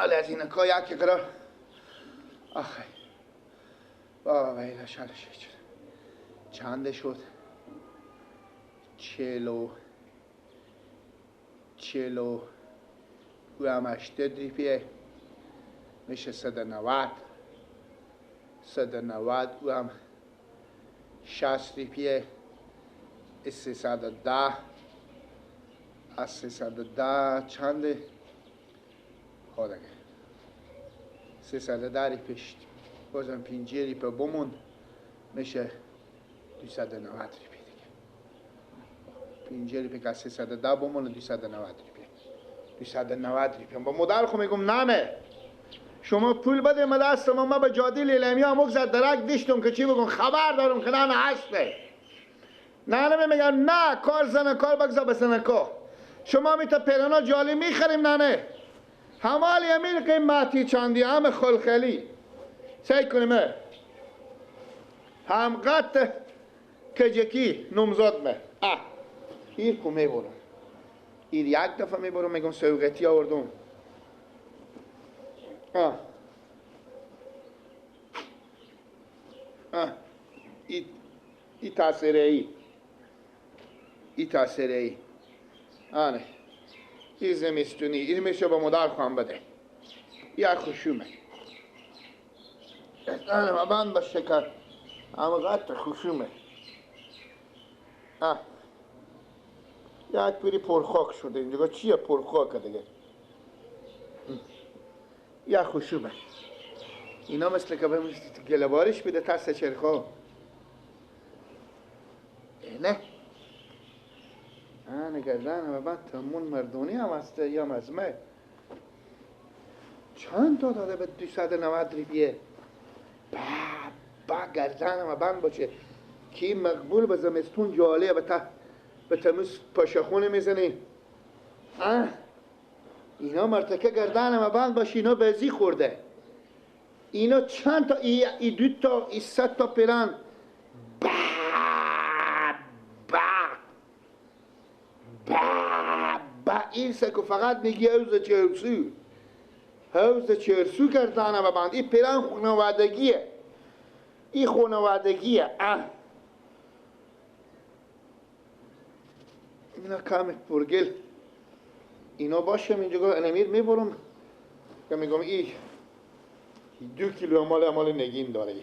حالا از اینکا یک قرار آخه بابا اینا شلشه چنده شد؟ 40 او هم 80 ریپیه میشه 190 190 او هم 60 ریپیه 310 از 310 چنده؟ ها دیگه 310 ریپیش بازم 50 ریپه بمون میشه 290 ریپیه دیگه. 50 ریپیه که 310 بمون 290 ریپیه 290 ریپیه. با مادر خو میگم نه شما پول بده ما دست ما به جاده لیلمی هم زد درک دیشتم که چی بگم خبر دارم که نه هسته نه میگم نه کار زنه کار بگذار به کا شما میتا پیرانا جالی میخریم نه همالی امیر قیمتی چندی هم خلخلی سعی کنیم هم قط کجکی نمزاد مه ایر کو میبرم ایر یک دفعه میبرم میگم سوقتی آوردم ای تاثیره ای ای تاثیره ای آنه ای زمستونی این میشه با مادر خواهم بده یا خوشومه آنه ما بند باشه که اما قطع خوشومه یک پیری پرخاک شده اینجا چیه پرخاکه دیگه یا خوشومه اینا مثل که بهم گلوارش بده تست چرخا نه آنه گردن و بعد تمون مردونی هم هسته یا مزمه چند تا داده به 290 ریپیه با گردن و بند باشه که مقبول به زمستون جاله به تموز پاشخونه میزنی اینا مرتکه گردن و بند باشه اینا بزی خورده اینا چند تا ای دو تا ای سه تا پیرن با با با با این سکو فقط میگی حوز چرسو حوز چرسو گردن و بند این پیرن خانوادگیه این خانوادگیه اینا کم پرگل اینا باشم اینجا انمیر میبرم که میگم ای 2 کیلو مال نگین داره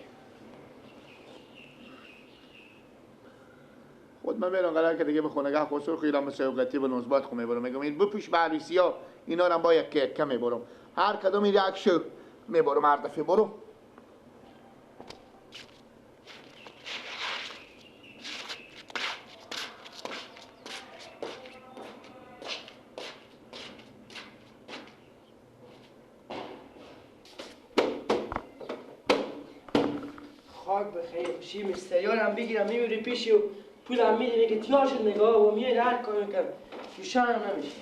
خود من میرم قرار که دیگه به خونگاه خسرو خیرم به سوقتی و نزبات خو میبرم میگم این بپوش به ها اینا رو با یک کم میبرم هر کدوم این یک شو میبرم هر دفعه برم بخیر خوشی مستیارم بگیرم میمیری پیشی و پولم میدی که تیار شد نگاه و میای هر کاری میکنم گوشم نمیشه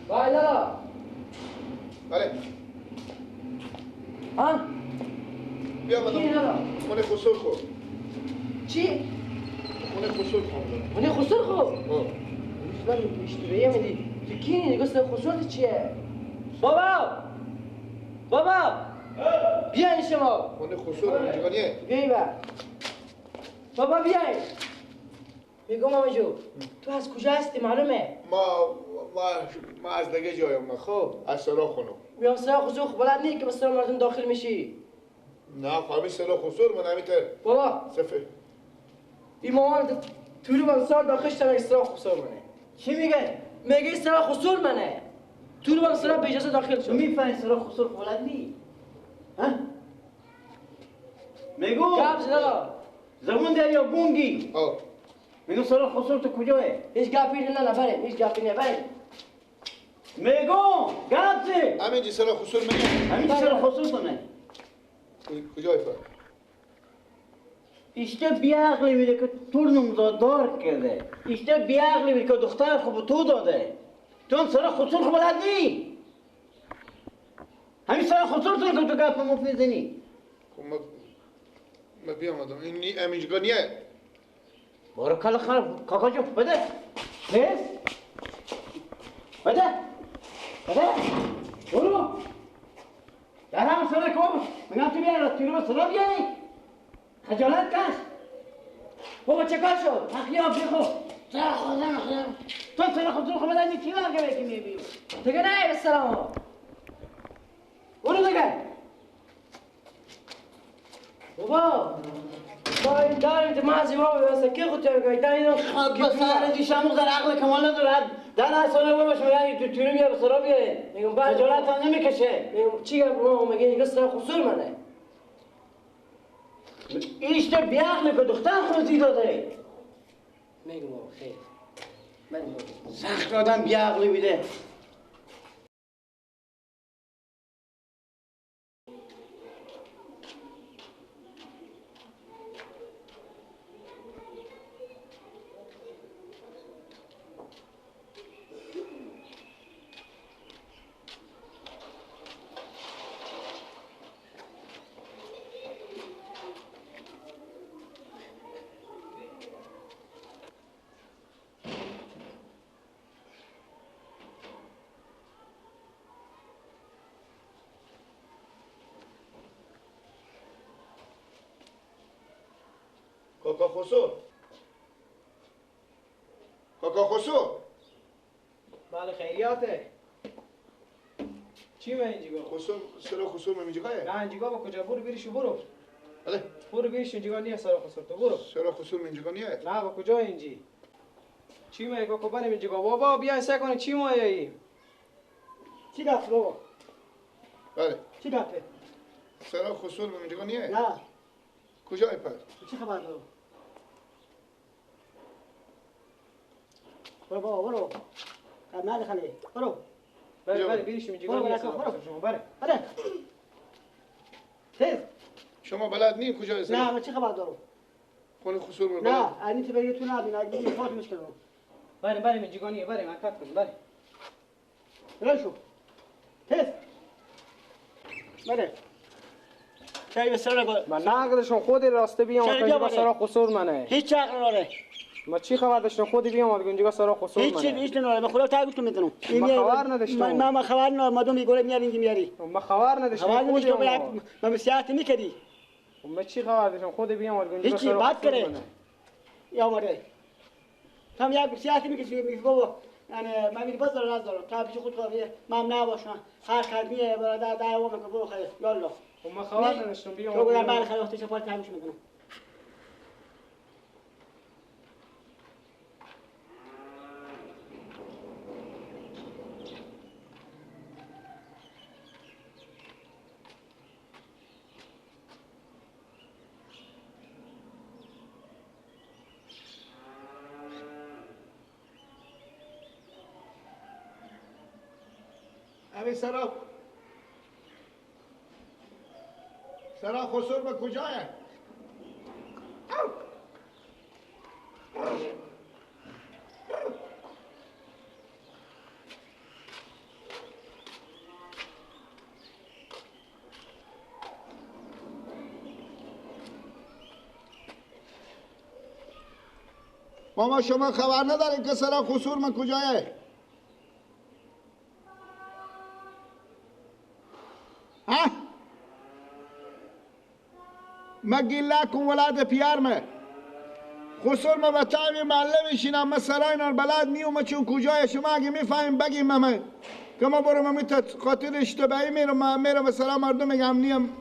بای لالا بله ها بیا مدام خونه خسرو خو چی؟ خونه خسرو خو خونه خسرو خو؟ من اشتباهی میدی تو کی نگاه خسرو چیه؟ بابا بابا بیاین شما خونه خسرو اونجا بیاین با بابا بیاین میگم ماما جو تو از کجا هستی معلومه؟ ما از دیگه جایم خب از سرا خونم میام سرا خسرو خب بلد نی که به سرا مردم داخل میشی نه خواهمی سرا خسرو من همیتر بابا سفه این مامان طول من سال داخل شدم سرا خسرو منه چی میگه؟ میگه سرا خسرو منه طول من سرا به اجازه داخل شد میفهمی سرا خسرو بلد نی؟ ها؟ میگو گپ زدا زبون دریا گونگی میگم سرا خسرو تو کجاه؟ هیچ گپی نه نه بره هیچ گپی نه بره میگم گپ زد همینجی سرا خسرو منه همینجی سرا خسرو منه کجای فرق؟ ایشته بیعقلی میده که تو نمزاددار کرده ایشته بیعقلی میده که دختر خوب تو داده تو هم سرا خسرو خوب بلد نی همین سر خسرتون که تو گپ مفت میزنی. خب ما بیامدم این نی امینجگاه نیه. بارکالله خراب کاکا جون بده. نیست؟ بده. بده. برو. در هم سر کن. میگم تو بیار تو رو سلام بیاری. خجالت کش. بابا چه کار شد؟ اخیا بخو. سر خودم اخیا. تو سر خودم خب بدن چی مرگه که میبینی؟ دیگه نه به سلام. برو دیگه. بابا با این داریم تو مازی بابا واسه کی خود تو میگی داریم خاک به سر دیشم غیر عقل کمال ندارد. در اصلا بابا شما یعنی تو تونو بیا به سرا بیا. میگم بعد خجالت هم نمیکشه. میگم چی گفت بابا میگه اینگه سر خسور منه. ایش تو بیعقل که دختر خودی داده. میگم بابا خیر. من سخت آدم بیعقلی بیده. کاکا خسرو، کاکا خسرو. بله خیریاته. چی من اینجا؟ خسرو سرا خسرو من اینجا؟ نه اینجا با کجا برو بیرشو برو. بله برو بیرشو اینجا نیست سرا خسرو تو برو. سرا خسرو من اینجا نیست؟ نه با کجا اینجی؟ چی من کاکا بریم اینجا بابا بیا سعی کنی چی مایایی؟ چی دفعه بابا؟ بله چی دفعه؟ سرا خسرو من اینجا نیست؟ نه کجای پس؟ چی خبر دارم؟ برو بابا برو. قبل خاله برو. بله بله بیرشیم اینجا برو برو شما بله. بله. تیز. شما بلد نی کجا هست؟ نه من چه خبر دارم؟ خونه خسرو نه اینی تو بگی تو نبین اگه فوت مشکل رو. بله بله اینجا نیه بله حرکت کن بله. بله شو. تیز. بله. چای بسرا من نقدشون خود راسته بیام اینجا سرا قصور منه. هیچ عقل نداره. ما چی خبر داشتم خودی بیام اینجا سرا قصور منه. هیچ نداره به خدا تا گفتم میتونم. ما خبر نداشتم. ما خبر ندارم مردم میگه میاری اینجا میاری. ما خبر نداشتم. خبر نداشتم. ما سیاست میکردی. ما چی خبر داشتم خودی بیام اینجا سرا قصور بات کرے. یا مره. هم یک سیاست میکشی میگه بابا یعنی من میری باز دارم دارم تا پیش خود ما نباشم هر خدمیه برادر دعوا میکنه برو خیر یالا. ما خبر نداشتم بیام. تو گفتم بعد خیلی وقت چپال تموش میکنم. همین سرا سرا خسرو به کجایه؟ ماما شما خبر ندارید که سرا خسرو من کجایه؟ ها؟ مگی لکن ولاد پیار خسر ما بچه محله میشینم من سرای نار بلد نیوم چون کجای شما اگه میفهمیم بگیم من که ما برو من خاطر اشتباهی میرم من میرم به سرا مردم میگم نیم